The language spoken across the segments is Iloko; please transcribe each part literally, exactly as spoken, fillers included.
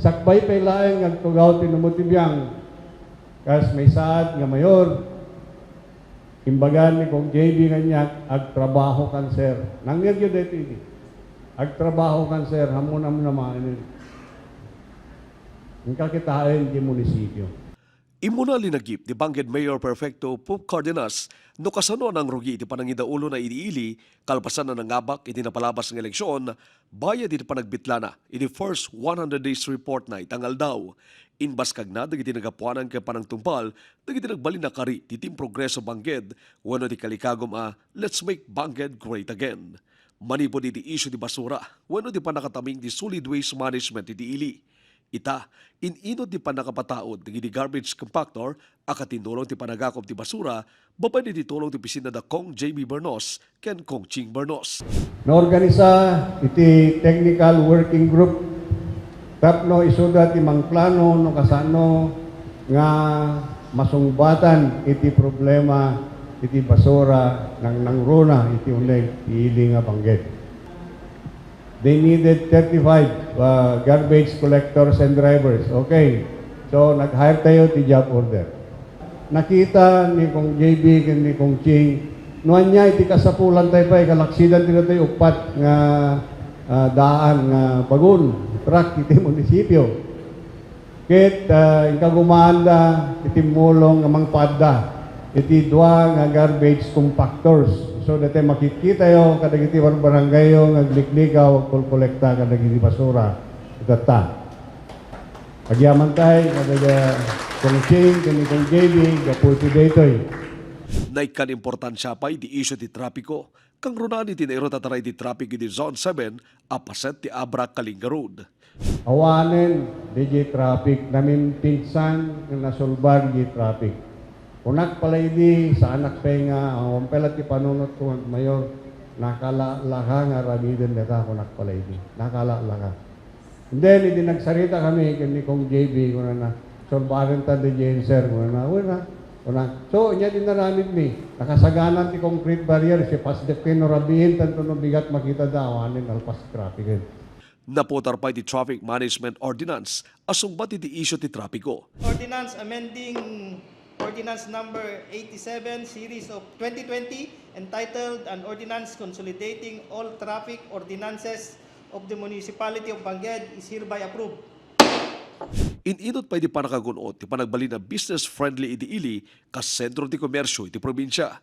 Sakbay pay laeng nga agtugaw ti numo ti biang, kas maysaad nga mayor, imbagan ni Kong J B nga aniak, "Agtrabaho kan, sir." Nangngegyo daytoy idi. "Agtrabaho kan, sir, ammom-ammonaen. Inka kitaen ti munisipio." Immuna linagip ni Bangked Mayor Perfecto Pope Cardenas no kasano a nangrugi iti panangidaulona idi ili kalpasan a nangabak iti napalabas nga eleksyon bayat iti panagbitlana iti first one hundred days report na ita nga aldaw. Imbaskagna dagiti nagapuanan ken panangtungpal dagiti nagbalin a kari ti Team Progreso Bangked wenno ti kalikagum a Let's Make Bangked Great Again. Manipud iti isyu ti basura wenno ti pannakataming ti solid waste management iti ili. Ita, in-inut ti pannakapataud dagiti garbage compactor a katinnulong ti panagakup ti basura babaen iti tulong ti opisina da Kong J B Bernos ken Kong Ching Bernos. Naorganisa iti technical working group tapno isuda ti mangplano no kasano nga masungbatan iti problema iti basura nangnangruna iti uneg ti ili nga Bangked. They needed thirty-five, uh, garbage collectors and drivers. Okay. So, nag-hire tayo ti job order. Nakita ni Kong J B ken ni Kong Ching, no ania iti kasapulan tayo pay, kalaksidan ti datoy uppat nga, ah, daan nga bagun, truck iti munisipio. Ket, ah, inkagumaanda iti mulong nga mangpaadda iti dua nga garbage compactors. So, daytoy makitkitayo kadagiti barbarangayyo nga agliklikaw, agkolkolekta kadagiti basura. Itatta. Agyamantay, kadagiti Kong Ching, ken ni Kong J B, gapu iti daytoy. Naikkan importansia pay ti isyu ti trapiko. Kangrunaan iti nairut a taray ti traffic iti Zone seven a paset ti Abra Kalinga Road. Awanen, diay traffic, namimpinsan nga nasolbar diay traffic. Kunak pala idi, saanak pay nga, awan pay la ti panunotko nga agmayor, nakalaalaka nga aramiden dayta, kunak pala idi. Nakalaalaka. And then, idi nagsarita kami ken ni Kong J B, kunana, "Solbaren ta diay, sir," kunana, "Wen a." Kuna, so, ania ti inaramidmi, nakasaganan ti concrete barrier, sipasdek ken no rabiin, tanto no bigat makita da, awanen, nalpas ti traffic. Naputar pay ti Traffic Management Ordinance a sungbat iti isyu ti trapiko. Ordinance amending Ordinance Number eighty-seven, Series of twenty twenty, entitled An Ordinance Consolidating All Traffic Ordinances of the Municipality of Bangked is hereby approved. In-inut pay ti pannakagun-ot ti panagbalin a business-friendly iti ili kas sentro ti komersio iti probinsia.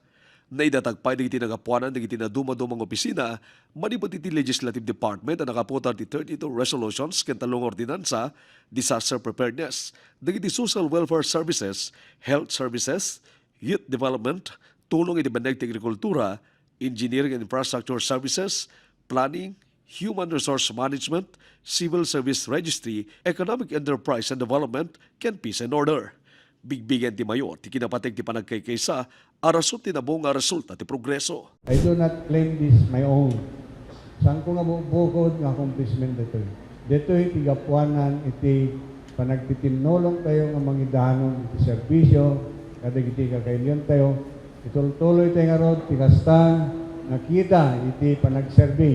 Naidatag pay dagiti nagapuanan dagiti nadumaduma nga opisina manipud iti Legislative Department a nakaputar ti thirty-two resolutions ken tallo nga ordinansa, disaster preparedness, dagiti social welfare services, health services, youth development, tulong iti bannag ti agrikultura, engineering and infrastructure services, planning, human resource management, civil service registry, economic enterprise and development, ken peace and order. Bigbigen ti mayor ti kinapateg ti panagkaykaysa a rason ti nabunga a resulta ti progreso. I do not claim this my own. Saanko nga bukbukod nga accomplishment daytoy. Daytoy ti gapuanan iti panagtitinnulongtayo nga mangidanon iti serbisio kadagiti kakailiontayo. Itultuloytayo ngarud ti kasta nga kita iti panagserbi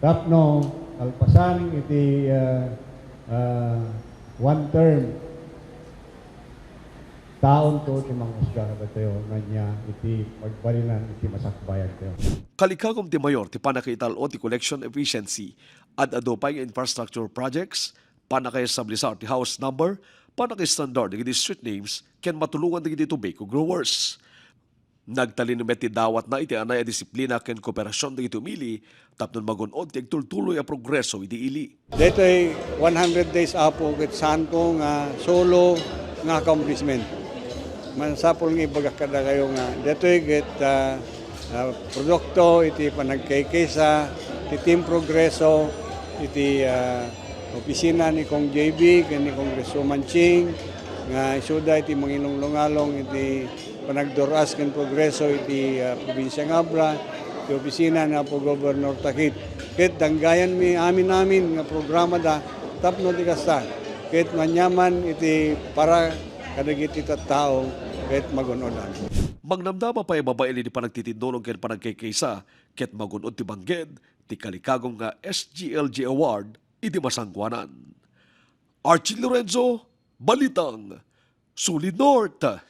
tapno kalpasan iti, ah, ah, one term. Taonto ti mangusga kadatayo, ania iti pagbalinan iti masakbayantayo. Kalikagum ti mayor ti pannakaital-o ti collection efficiency, ad-adu pay nga infrastructure projects, pannakaestablisar ti house number, pannakaestandar dagiti street names, ken matulongan dagiti tobacco growers. Nagtalino met ti dawatna iti anay a disiplina ken kooperasion dagiti umili tapno magun-od ti agtultuloy a progreso iti ili. Daytoy one hundred days, Apo, ket saanko nga solo nga accomplishment. Masapul nga ibagak kadakayo nga daytoy ket, ah, ah, produkto iti panagkaykaysa ti Team Progreso iti, ah, opisina ni Kong J B ken ni Congresswoman Ching nga isuda iti mangilunglungalong iti panagdur-as ken progreso iti, ah, probinsia nga Abra, ti opisina ni Apo Gobernador Takit. Ket danggayanmi amin-amin nga programada tapno ti kasta, ket maniaman iti para kadagiti tattao, ket magun-odan. Mangnamnama pay a mabain iti panagtitinnulong ken panagkaykaysa, ket magun-od ti Bangked ti kalikagum nga S G L G Award iti masangoanan. Archie Lorenzo, Balitang Solid North.